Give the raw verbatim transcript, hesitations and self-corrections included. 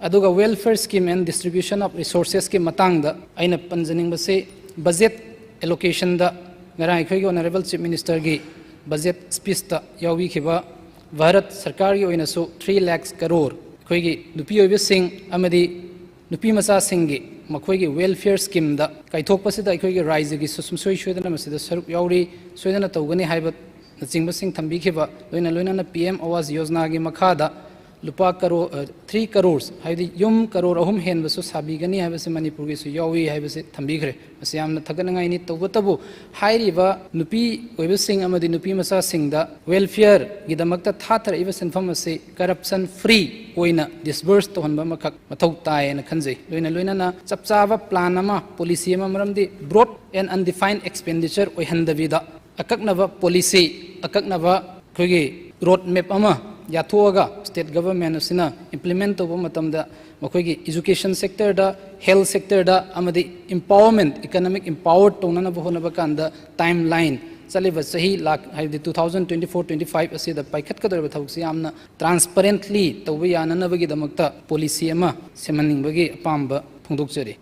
ꯑꯗꯨꯒ welfare scheme and distribution of resourcesꯀꯤ ꯃꯇꯥꯡꯗ ꯑꯩꯅ ꯄꯟꯖꯅꯤꯡꯕꯁꯤ, budget allocationꯗ ꯉꯔꯥꯡ ꯑꯩꯈꯣꯏꯒꯤ Honourable Chief Ministerꯒꯤ budget speechꯇ ꯌꯥꯎꯕꯤꯈꯤꯕ ꯚꯥꯔꯠ ꯁꯔꯀꯥꯔꯒꯤ ꯑꯣꯏꯅꯁꯨ three lakhs crore ꯑꯩꯈꯣꯏꯒꯤ ꯅꯨꯄꯤ ꯑꯣꯏꯕꯁꯤꯡ ꯑꯃꯗꯤ ꯅꯨꯄꯤ ꯃꯆꯥꯁꯤꯡꯒꯤ ꯃꯈꯣꯏꯒꯤ welfare schemeꯗ ꯀꯥꯏꯊꯣꯛꯄꯁꯤꯗ ꯑꯩꯈꯣꯏꯒꯤ ꯔꯥꯏꯖꯒꯤꯁꯨ ꯁꯨꯡꯁꯣꯏ ꯁꯣꯏꯗꯅ ꯃꯁꯤꯗ ꯁꯔꯨꯛ ꯌꯥꯎꯔꯤ, ꯁꯣꯏꯗꯅ ꯇꯧꯒꯅꯤ ꯍꯥꯏꯕꯅꯆꯤꯡꯕꯁꯤꯡ ꯊꯝꯕꯤꯈꯤꯕ, ꯂꯣꯏꯅ ꯂꯣꯏꯅꯅ PM Awas Yojenaꯒꯤ ꯃꯈꯥꯗ ꯂꯨꯄꯥ ꯀꯔꯣ-, ꯑ, three crores, ꯍꯥꯏꯕꯗꯤ ꯌꯨꯝ ꯀꯔꯣꯔ ꯑꯍꯨꯝ ꯍꯦꯟꯕꯁꯨ ꯁꯥꯕꯤꯒꯅꯤ ꯍꯥꯏꯕꯁꯤ ꯃꯅꯤꯄꯨꯔꯒꯤꯁꯨ ꯌꯥꯎꯏ ꯍꯥꯏꯕꯁꯤ ꯊꯝꯕꯤꯈ꯭ꯔꯦ꯫ ꯃꯁꯤ ꯌꯥꯝꯅ ꯊꯥꯒꯠꯅꯤꯡꯉꯥꯏꯅꯤ꯫ ꯇꯧꯕꯇꯕꯨ ꯍꯥꯏꯔꯤꯕ ꯅꯨꯄꯤ ꯑꯣꯏꯕꯁꯤꯡ ꯑꯃꯗꯤ ꯅꯨꯄꯤ ꯃꯆꯥꯁꯤꯡꯗ welfareꯒꯤꯗꯃꯛꯇ ꯊꯥꯊꯔꯛꯏꯕ ꯁꯦꯟꯐꯝ ꯑꯁꯤ corruption free ꯑꯣꯏꯅ disburse ꯇꯧꯍꯟꯕ ꯑꯃꯈꯛ ꯃꯊꯧ ꯇꯥꯏ ꯍꯥꯏꯅ ꯈꯟꯖꯩ꯫ ꯂꯣꯏꯅ ꯂꯣꯏꯅꯅ ꯆꯞ ꯆꯥꯕ plan ꯑꯃ, policy ꯑꯃ, ꯃꯔꯝꯗꯤ broad and undefined expenditure ꯑꯣꯏꯍꯟꯗꯕꯤꯗ ꯑꯀꯛꯅꯕ policy, ꯑꯀꯛꯅꯕ ꯑꯩꯈꯣꯏꯒꯤ road map ꯑꯃ ꯌꯥꯊꯣꯛꯑꯒ state government ꯑꯁꯤꯅ implement ꯇꯧꯕ ꯃꯇꯝꯗ ꯃꯈꯣꯏꯒꯤ education sectorꯗ, health sectorꯗ ꯑꯃꯗꯤ empowerment, economic empower ꯇꯧꯅꯅꯕ ꯍꯣꯠꯅꯕ ꯀꯥꯟꯗ timeline, ꯆꯠꯂꯤꯕ ꯆꯍꯤ ꯂꯥꯛ, ꯍꯥꯏꯕꯗꯤ two thousand twenty four twenty five ꯑꯁꯤꯗ ꯄꯥꯏꯈꯠꯀꯗꯧꯔꯤꯕ ꯊꯕꯛꯁꯤ ꯌꯥꯝꯅ transparently ꯇꯧꯕ ꯌꯥꯅꯅꯕꯒꯤꯗꯃꯛꯇ policy ꯑꯃ ꯁꯦꯝꯍꯟꯅꯤꯡꯕꯒꯤ ꯑꯄꯥꯝꯕ ꯐꯣꯡꯗꯣꯛꯆꯔꯤ꯫